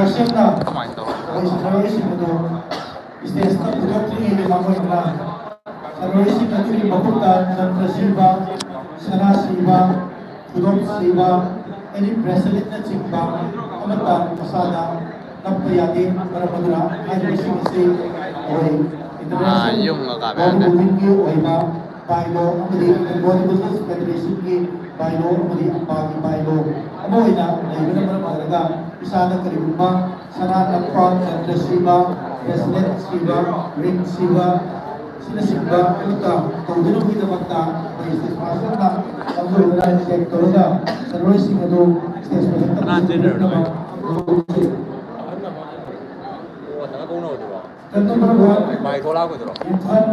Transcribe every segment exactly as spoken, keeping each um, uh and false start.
ꯁꯦꯝꯅ ꯑꯩꯈꯣꯏ ꯁꯥꯟꯅꯔꯣꯏꯁꯤꯡ ꯑꯗꯨ ꯁ꯭ꯇꯦꯖꯇ ꯄꯨꯊꯣꯛꯇ꯭ꯔꯤꯉꯩꯒꯤ ꯃꯥꯡꯑꯣꯏꯅꯅ ꯁꯥꯟꯅꯔꯣꯏꯁꯤꯡ ꯑꯗꯨꯒꯤ ꯃꯈꯨꯠꯇ ꯖꯟꯇ꯭ꯔ ꯁꯤꯕ, ꯁꯅꯥ ꯁꯤꯕ, ꯈꯨꯗꯣꯞ ꯁꯤꯕ, ꯑꯦꯅꯤ ꯕ꯭ꯔꯦꯁꯂꯦꯠꯅꯆꯤꯡꯕ ꯑꯃꯠꯇ ꯃꯁꯥꯗ ꯅꯞꯄ ꯌꯥꯗꯦ꯫ ꯃꯔꯝ ꯑꯗꯨꯅ ꯍꯥꯏꯔꯤꯕꯁꯤꯡ ꯑꯁꯤ ꯑꯩꯈꯣꯏ ꯏꯟꯇꯔꯅꯦꯁꯅꯦꯜ ꯕꯣꯗꯤ ꯕꯤꯜꯗꯤꯡꯒꯤ ꯑꯣꯏꯕ ꯕꯥꯏꯂꯣ ꯑꯃꯗꯤ ꯕꯣꯗꯤ ꯕꯤꯜꯗꯔꯁ ꯐꯦꯗꯔꯦꯁꯟꯒꯤ ꯕꯥꯏꯂꯣ ꯑꯃꯗꯤ ꯑꯝꯄꯥꯒꯤ ꯕꯥꯏꯂꯣ ꯑꯃ ꯑꯣꯏꯅ ꯂꯩꯕꯅ ꯃꯔꯝ ꯑꯣꯏꯔꯒ ꯏꯁꯥꯗ ꯀꯔꯤꯒꯨꯝꯕ ꯁꯅꯥ ꯅꯛꯄ, ꯖꯟꯇ꯭ꯔ ꯁꯤꯕ, ꯕ꯭ꯔꯦꯁꯂꯦꯠ ꯁꯤꯕ, ꯔꯤꯡ ꯁꯤꯕ, ꯑꯁꯤꯅꯆꯤꯡꯕ ꯑꯃꯠꯇ ꯇꯧꯗꯅꯕꯒꯤꯗꯃꯛꯇ ꯑꯩꯈꯣꯏ ꯁ꯭ꯇꯦꯖ ꯃꯥꯁꯇꯔꯅ ꯂꯧꯖꯔꯒ ꯆꯦꯛ ꯇꯧꯔꯒ ꯁꯥꯟꯅꯔꯣꯏꯁꯤꯡ ꯑꯗꯨ ꯁ꯭ꯇꯦꯖ ꯃꯊꯛꯇ ꯄꯨꯈꯠꯅꯕ ꯇꯧꯖꯩ꯫ Contemporary one, Imphal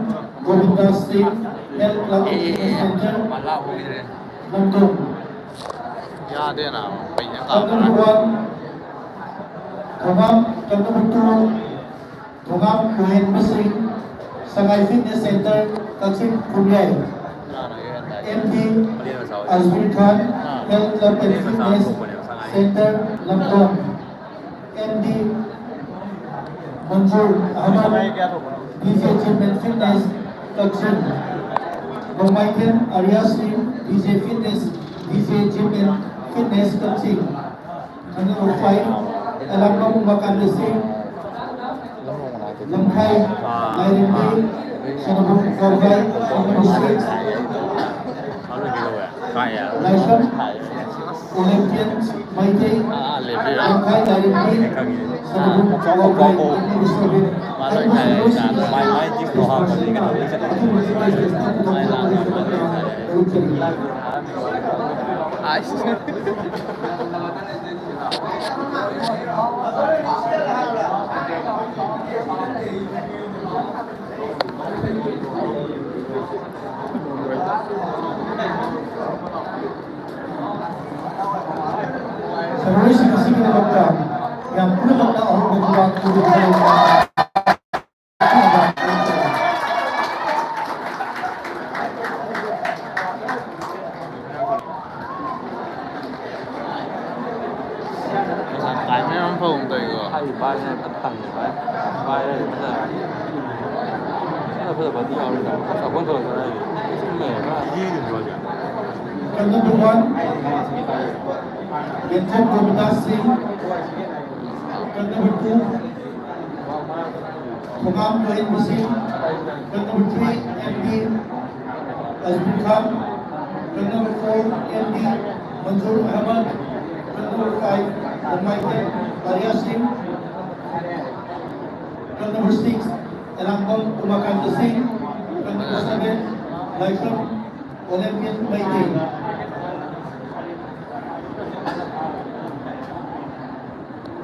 Gobind Singh health club and fitness centre, Lamdong. ꯌꯥꯗꯦꯅ, ꯀꯩꯅ contemporary one, Thongam, contemporary two, Thongam Kuhenba Singh, Sangai fitness centre, Kakching Khunyai. M D Ajmir Khan, health club and fitness centre, Lamdong. M D Manjur Ahmad, D J gym and fitness, Kakching. Nongmaithem Arya Singh, D J fitness, D J gym and fitness, Kakching. Number five, Elangbam Umakanta Singh, Lamkhai Lairembi, Sanabum Koubrai, number six, Laishram ꯑꯣꯂꯦꯝꯄꯤꯌꯟ Meitei, Lamkhai Lairembi, Sanabum Koubrai, number seven. ꯍꯥꯏꯔꯤꯕꯁꯤꯡ ꯑꯁꯤ stage ꯃꯥꯁꯇꯔꯅ ꯑꯊꯨꯕ ꯃꯇꯝꯗ ꯄꯨꯊꯣꯛꯆꯔꯛꯄꯒꯤꯗꯃꯛꯇ ꯊꯥꯒꯠꯆꯔꯤ꯫ ꯁꯥꯟꯅꯔꯣꯏꯁꯤꯡ ꯑꯁꯤꯒꯤꯗꯃꯛꯇ ꯌꯥꯝ ꯄꯨꯝꯅꯃꯛꯅ ꯑꯍꯧꯕ ꯈꯨꯕꯥꯛ ꯈꯨꯕꯤꯕ꯫ ꯀꯥꯏ ꯃꯌꯥꯝ ꯐꯧ ꯇꯧꯏ꯫ ꯍꯥꯏꯔꯤꯕ ꯚꯥꯏꯅ ꯈꯔ ꯇꯪꯉꯦ ꯚꯥꯏ꯫ ꯚꯥꯏ ꯍꯥꯏꯔꯗꯤ ꯐꯖ ꯐꯖ ꯐꯖꯕꯗꯤ ꯌꯥꯎꯔꯤꯗ꯫ ꯑꯁ, ꯑꯩꯈꯣꯏ ꯊꯣꯛꯂꯛꯄꯗ ꯍꯥꯏꯔꯗꯤ ꯆꯨꯝꯃꯦ ꯚꯥꯏ꯫ ꯌꯦꯡꯉꯤꯕ꯭ꯔꯣ ꯍꯧꯖꯤꯛ? Stand number one, Yentham Govindas Singh. Stand number two, Khongam Join Singh. Stand number three, M D Azmi Khan. Stand number four, M D Manzoor Ahmed. Stand number five, Ramaikhan Arya Singh. Stand number six, Elambam Umakanta Singh. Stand number seven, Laisham Olympian Meitei.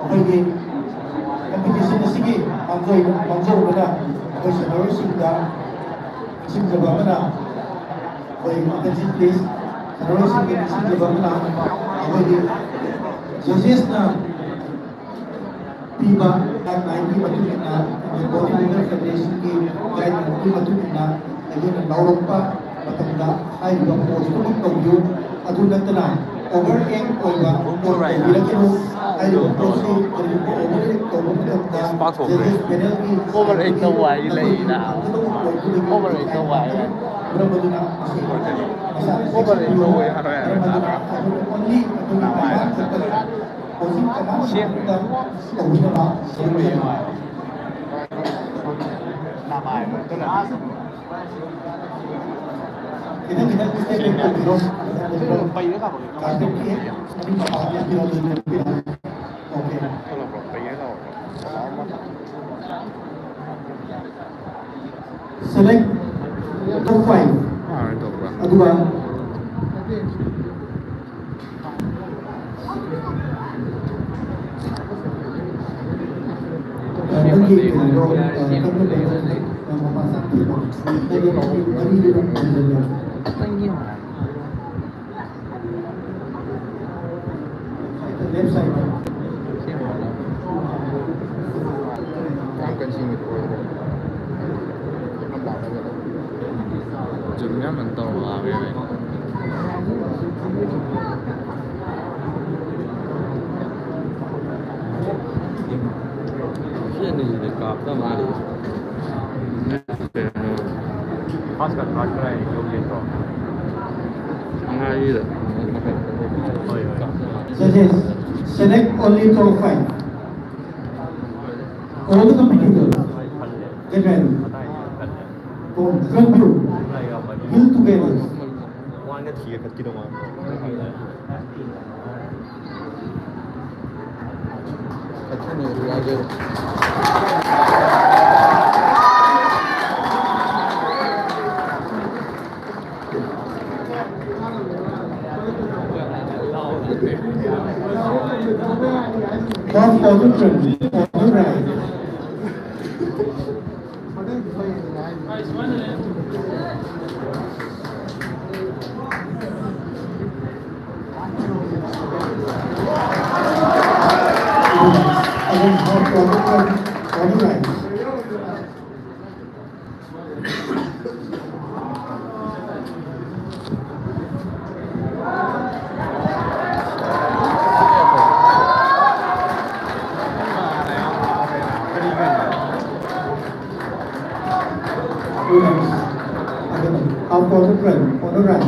ꯑꯩꯈꯣꯏꯒꯤ competition ꯑꯁꯤꯒꯤ ꯃꯥꯡꯖꯧ-, ꯃꯥꯡꯖꯧꯅꯅ ꯑꯩꯈꯣꯏ ꯁꯥꯟꯅꯔꯣꯏꯁꯤꯡꯗ ꯅꯤꯡꯁꯤꯡꯖꯕ ꯑꯃꯅ, ꯑꯩꯈꯣꯏ attention please, ꯁꯥꯟꯅꯔꯣꯏꯁꯤꯡꯒꯤ ꯅꯤꯡꯁꯤꯡꯖꯕ ꯑꯃꯅ, ꯑꯩꯈꯣꯏꯒꯤ judges ꯅ ꯄꯤꯕ guideline ꯒꯤ ꯃꯇꯨꯡ ꯏꯟꯅ, ꯑꯩꯈꯣꯏ Bodybuilder Federation ꯒꯤ guideline ꯒꯤ ꯃꯇꯨꯡ ꯏꯟꯅ ꯑꯩꯈꯣꯏꯅ ꯂꯥꯎꯔꯛꯄ ꯃꯇꯝꯗ ꯍꯥꯏꯔꯤꯕ pose ꯇꯨꯃꯛ ꯇꯧꯕꯤꯌꯨ꯫ ꯑꯗꯨ ꯅꯠꯇꯅ over act ꯑꯣꯏꯕ pose ꯇꯧꯕꯤꯔꯛꯀꯅꯨ꯫ ꯍꯥꯏꯔꯤꯕ pose ꯁꯤ ꯀꯔꯤꯒꯨꯝꯕ over act ꯇꯧꯕ ꯃꯇꯝꯗ ꯄꯥꯛꯊꯣꯛꯈ꯭ꯔꯦ꯫ Judges panel ꯒꯤ over act ꯇꯧꯕ ꯍꯥꯏꯗꯤ ꯂꯩꯗꯅ꯫ ꯐꯪꯒꯗꯧꯕ point ꯗꯨꯗꯒꯤ over act ꯇꯧꯕ ꯍꯥꯏꯔꯦ꯫ ꯃꯔꯝ ꯑꯗꯨꯅ ꯃꯁꯤ ꯃꯁꯥꯅ over act ꯇꯧꯕ ꯌꯥꯔꯣꯏ ꯍꯥꯏꯕ ꯃꯔꯝ ꯑꯗꯨꯅ ꯅꯠꯇ꯭ꯔꯣ? ꯑꯩꯈꯣꯏꯅ only ꯑꯩꯈꯣꯏꯒꯤ ꯅꯃꯥꯏ꯫ Command ꯈꯛꯇ ꯍꯧꯖꯤꯛ command ꯁꯦꯡ-, ꯈꯛꯇ ꯇꯧꯕꯤꯅꯕ ꯁꯦꯡꯕ ꯌꯥꯝ ꯅꯨꯡꯉꯥꯏ꯫ ꯈꯤꯇꯪ ꯈꯤꯇꯪ step back ꯇꯧꯕꯤꯔꯣ꯫ Carpet ꯀꯤ ꯍꯦꯛ ꯃꯅꯤꯡ ꯃꯄꯥꯗ ꯂꯦꯞꯄꯤꯔꯣ, ꯑꯗꯨ ꯂꯦꯞꯄꯤꯔꯣ꯫ Okay꯫ Select top five. ꯑꯗꯨꯒ ꯅꯪꯒꯤ ꯀꯩꯅꯣꯗꯣ, ꯑ, ꯀꯔꯝꯕ ꯂꯩꯕ, ꯑ, ꯃꯄꯥ ꯆꯥꯛ ꯊꯤꯕ? ꯅꯪꯒꯤ ꯃꯔꯤꯗꯨꯗ ꯊꯝꯖꯤꯜꯂꯣ꯫ Left side. Zoom ꯌꯥꯝ ꯇꯧꯔꯒ ꯂꯥꯛꯑꯦ꯫ ꯁꯤ ꯑꯅꯤꯁꯤꯗꯤ ꯀꯥꯞꯇ ꯃꯥꯜꯂꯤ꯫ ꯐꯥꯁ ꯀꯟ ꯐꯥꯁ ꯀꯗꯥꯏ ꯌꯧꯒꯦꯀꯣ? ꯁꯉꯥꯏꯒꯤꯗ꯫ ꯍꯣꯏ, ꯍꯣꯏ꯫ Judges, select only top five. All the competitors, get ready. From front row, hill together. Half quadrant, on the right. Students, again, half quadrant, on the right.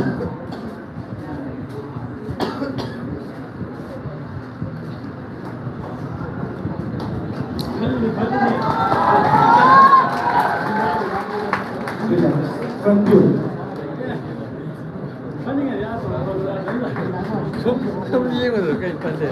Relax. Front view. ꯁꯨꯝ, ꯁꯨꯝ ꯌꯦꯡꯕꯗ ꯀꯩ ꯈꯜꯂꯦ?